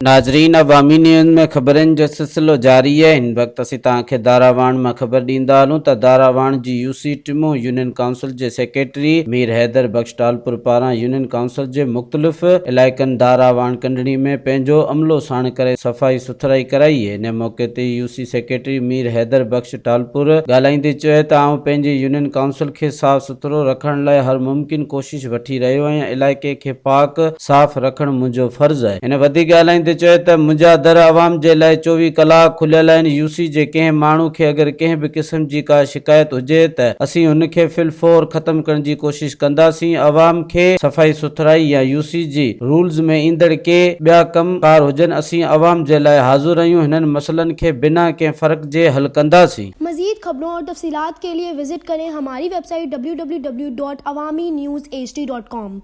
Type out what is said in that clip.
ناظرين عوامي نيوز ۾ خبرن جو سلسلو جاري آهي هن وقت اسين توهان کي داراواڻ مان خبر ڏيندا هلون ته داراواڻ جي يو سي ٽمو يونين ڪائونسل جي سيڪريٽري مير حيدر بخش ٽالپر پاران يونين ڪائونسل جي مختلف علائقن داراواڻ ڪنڊڻي ۾ پنهنجو عملو ساڻ ڪري صفائي سٿرائي ڪرائي ان موقعي تي U C secretary Mir Haider Bakhsh Talpur ڳالهائيندي چيو ته آئون پنهنجي يونين ڪائونسل کي صاف سٿرو رکڻ لاء هر ممڪن ڪوشش وٺي رهيو آهيان علائقي کي پاڪ صاف رکڻ منهنجو فرض آهي. هن وڌيڪ ڳالهائيندي چيو ته منهنجا در عوام جي لاء 24 ڪلاڪ کليل آهن، يو سي جي ڪنهن ماڻهو کي اگر ڪنهن به قسم جي ڪا شڪايت هجي ته اسين ان کي في الفور ختم ڪرڻ جي ڪوشش ڪنداسين، عوام کي صفائي سٿرائي يا يو سي جي رولز ۾ ايندڙ ڪي ٻيا ڪم ڪار هجن اسين عوام جي لاء حاضر آهيون، هنن مسئلن کي بنا ڪنهن فرق جي حل ڪنداسين. مزيد خبرون اور تفصيلات کے لئے وزٽ ڪرين ھماري web site www.awamiNewsHD.com.